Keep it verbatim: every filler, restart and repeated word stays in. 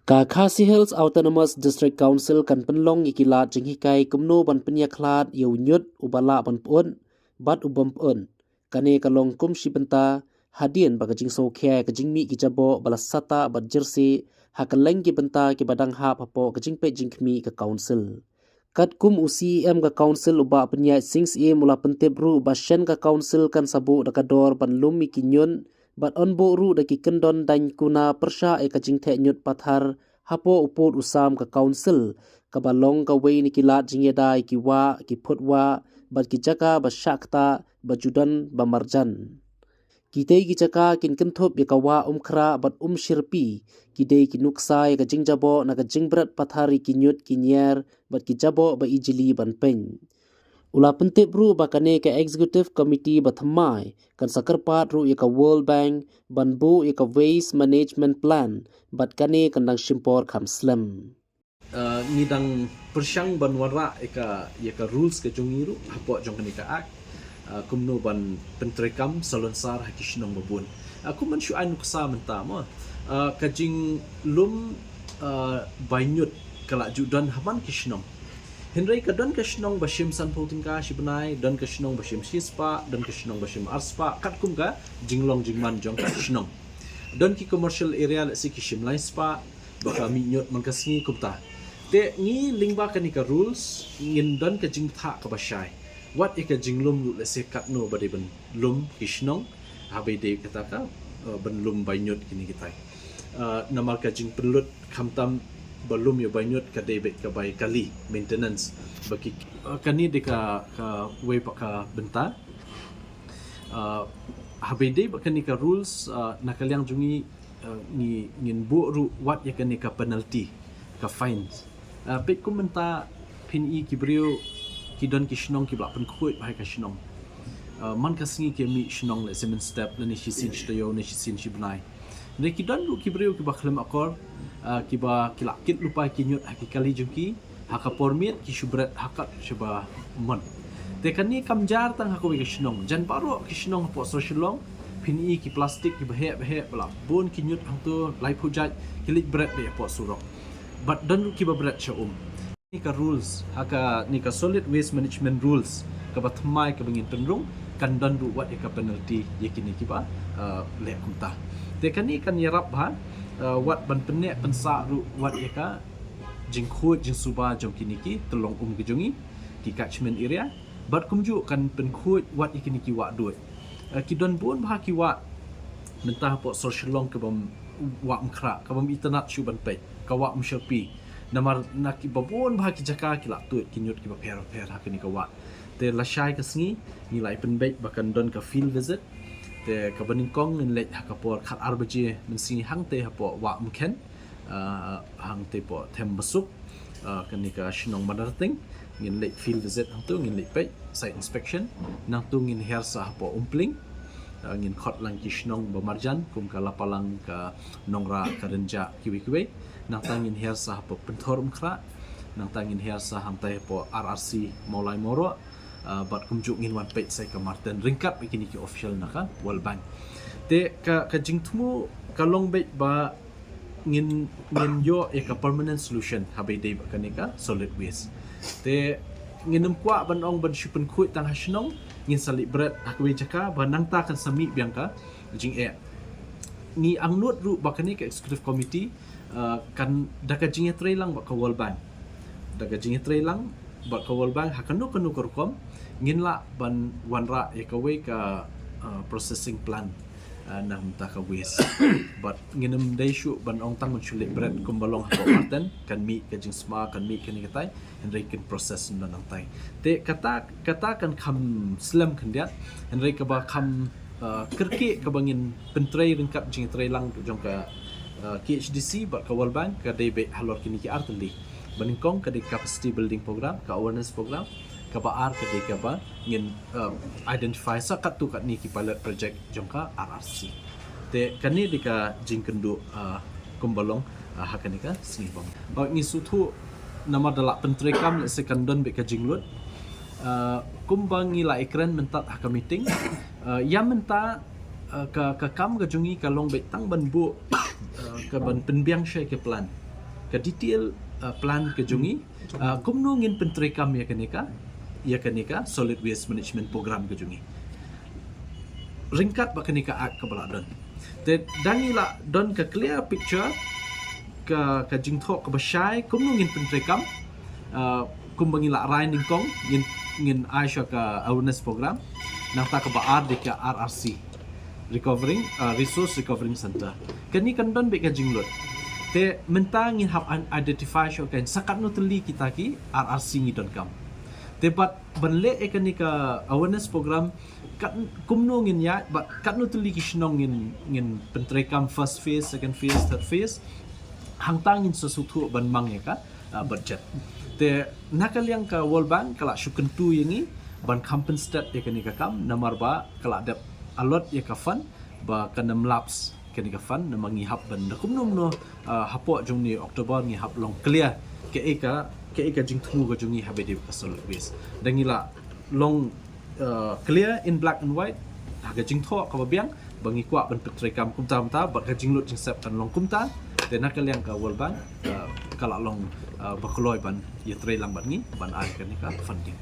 Ka Khasi Hills Autonomous District Council kan pynlong ïa ki lad jinghikai kumno ban pynïakhlad ïa u ñiut uba lah ban pyut bad u bym pyut. Kane ka long kum shi bynta hadien ba ka jingsngewkhia ka jingmih ki jaboh ba la sah bad jyrsieh ha kylleng ki bynta kiba dang hap hapoh ka jingpeit jingkhmih ka Council. Katkum u C E M ka Council u Bah Pynïaid Sing Syiem u la pyntip ruh ba shen ka Council kan sa buh da ka dor ban lum ïa ki ñiut bad yn buh ruh da ki kyndon daiñ kuna pyrshah ïa ka jingtheh ñiut pathar hapoh u pud u sam ka Council, kaba long kawei na ki lad jingïada ïa ki wah, ki phutwah bad ki jaka ba shah ktah ba ju don ba marjan. Kitei ki jaka kin kynthup ïa ka Wah Umkhrah bad Umshyrpi, ki dei ki nuksa ïa ka jingjaboh na ka jingbret pathar ïa ki ñiut ki ñiar bad ki jaboh ba ijli ban pyn. U la pyntip ruh ba kane ka Executive Committee ba thymmai kan sa kyrpad ruh ïa ka World Bank ban buh ïa ka Waste Management Plan bad kane kan dang shim por kham slem. Uh, ngi dang pyrshang ban wanrah ïa ka, ïa ka rules ka jong ngi ruh hapoh jong kane ka Act, uh, kumno ban pyntreikam salonsar ha ki shnong ba bun. Uh, kum ban shu ai nuksa mynta mo, uh, ka jinglum, uh, bai ñiut ka la ju don ha man ki shnong. Hynrei ka don ka shnong ba shim sanphew tyngka shi bnai, don ka shnong ba shim shispah, don ka shnong ba shim arspah, katkum ka jinglong jingman jong ka shnong. Don ki commercial area lehse ki shim laispah ba ka mih ñiut man ka sngi kumta. Te ngi lyngba kane ka rules ngin don ka jingthah kaba shai wat ïa ka jinglum ruh lehse katno ba dei ban lum ki shnong haba ïadei kata ka, uh, ban lum bai ñiut kine kitai. Uh, namar ka jingpynlut khamtam ba lum ïa bai ñiut ka dei beit ka bai kali, maintenance ba ki, uh, kane dei ka, kawei pat ka bynta. Uh, haba ïadei bad kane ka rules, uh, na ka liang jong ngi, uh, ngi, ngin buh ruh wat ïa kane ka penalty, ka fines. Uh, peit kum mynta phin i ki briew ki don ki shnong kiba la pynkhuid bha ïa ka shnong. Uh, man ka sngi ki mih shnong lehse mynstep lane shisien shi taïew ne shisien shi bnai. Hynrei ki don ruh ki briew kiba khlem akor, uh, kiba ki la kit lypa ki ñiut ha ki kali jong ki, ha ka por miet ki shu bret ha kot shaba mon. Te kane kam jar tang ha kawei ka shnong, jan baroh ki shnong hapoh sor Shillong phin i ki plastik kiba heh ba heh ba la bun ki ñiut hangto laiphew jait ki leit bret beit hapoh surok. Bad don ruh kiba bret sha um. Kane ka rules, ha kane ka Solid Waste Management Rules kaba thymmai kaba ngin pynrung, kan don ruh wat ïa ka penalty ïa kine kiba, uh, leh kumta. Te kane kan ïarap bha, uh, wat ban pynneh pynsah ruh wat ïa ka jingkhuid jingsuba jong kine ki tyllong um ka jong ngi, ki catchment area, bad kumjuh kan pynkhuid wat ïa kine ki wah duid. Uh, ki don bun bha ki wah mynta hapoh sor Shillong kaba ym, Wah Umkhrah, kaba ym itynnad shuh ban peit, ka Wah Umshyrpi. Namar na kiba bun bha ki jaka ki la tuid ki ñiut kiba pher pher ha kane ka wah. Te lashai ka sngi ngi la ïa pynbeit ba kan don ka field visit. Te kaba nyngkong ngin leit ha ka por khat ar baje mynsngi hangtei hapoh Wah Umkhen, uh, hangtei hapoh Them Basuk, uh, kane ka shnong Madarting. Ngin leit field visit hangto, ngin leit peit site inspection. Nangto ngin hiar sa hapoh Umpling. Uh, ngin khot lang ki shnong ba marjan kum ka Lapalang, ka Nongrah, ka Rynjah, kiwei kiwei. Nangta ngin hiar sa hapoh Pynthor Umkhrah. Nangta ngin hiar sa hangtai hapoh R R C Mawlai Mawroh. Uh, bad kumjuh ngin wan peit sa ïa ka Marten ryngkat bad kine ki official na ka World Bank. Te ka, ka jingthmu ka long beit ba ngin, ngin ïoh ïa ka permanent solution haba ïadei bad kane ka solid waste. Te ngin ym kwah ban ong ban shu pynkhuid tang ha shnong, ngin sa leit bret ha kawei jaka ba nangta kan sa mih biang ka jingeh. Ngi angnud ruh ba kane ka executive committee, uh, kan da ka jingïatreilang bad ka World Bank. Da ka jingïatreilang bad ka World Bank ha kano kano ka rukom ngin lah ban wanrah ïa kawei ka, uh, processing plant, uh, na bynta ka waste. Bad ngin ym dei shuh ban ong tang ban shu leit bret kumba long hapoh Marten, kan mih ka jingsma, kan mih kane katai, hynrei kin process na nangtai. Te kata, kata kan kham slem khyndiat, hynrei kaba kham, uh, kyrkieh kaba ngin pyntrei ryngkat jingtreilang jong ka, uh, K H D C bad ka World Bank ka dei beit halor kine ki ar tylli. Ba nyngkong ka dei capacity building program, ka awareness program, kaba ar ka dei kaba ngin, uh, identify sa katto katne ki pilot project jong ka R R C. Te kane dei ka jingkynduh, uh, kumba long, uh, ha kane ka sngi bang. Uh, ngi sngewthuh namar da lah pyntreikam lehse kan don beit ka jinglut. Uh, kumba ngi la ïakren mynta ha ka meeting. Uh, ïa mynta, uh, ka, ka kam ka jong ngi ka long beit tang ban buh, uh, ka ban pynbiang sha ka plant. ka detail uh, plan ka jong ngi, uh, kumno ngin pyntreikam ïa kane ka, ïa kane ka solid waste management program ka jong ngi ryngkat bad kane ka act kaba la don. Te da ngi la don ka clear picture, ka, ka jingthoh kaba shai kumno ngin pyntreikam, uh, kumba ngi la rai nyngkong, ngin, ngin ai sha ka awareness program. Nangta kaba ar dei ka R R C, Recovering, uh, Resource Recovering Center. Kane kan don beit ka jinglut. Te mynta ngin hap identify shuh kan sa katno tylli kita ki R R C ngi donkam. Te bad ban leh ïa kane ka awareness program, kat, kumno ngin ïaid bad katno tylli ki shnong ngin, ngin pyntreikam first phase, second phase, third phase. Hangta ngin sa sngewthuh ban mang ïa ka uh, budget. Te na ka liang ka World Bank ka la shu kyntu ïa ngi ban compensate ïa kane ka kam, namar ba ka la dep allot ïa ka fund ba kan ym lapse kane ka fund, namar ngi hap ban da kumno kumno, uh, hapoh jong une u October ngi hap long clear kaei ka, kaei ka jingthmu ka jong ngi haba ïadei bad ka solid waste. Da ngi la long uh, clear in black and white ha ka jingthoh kaba biang ba ngi kwah ban pyntreikam kumta kumta bad ka jinglut jingsep kan long kumta. Te na ka liang ka World Bank, uh, ka la long, uh, ba kloi ban ïatreilang bad ngi ban ai kane ka funding.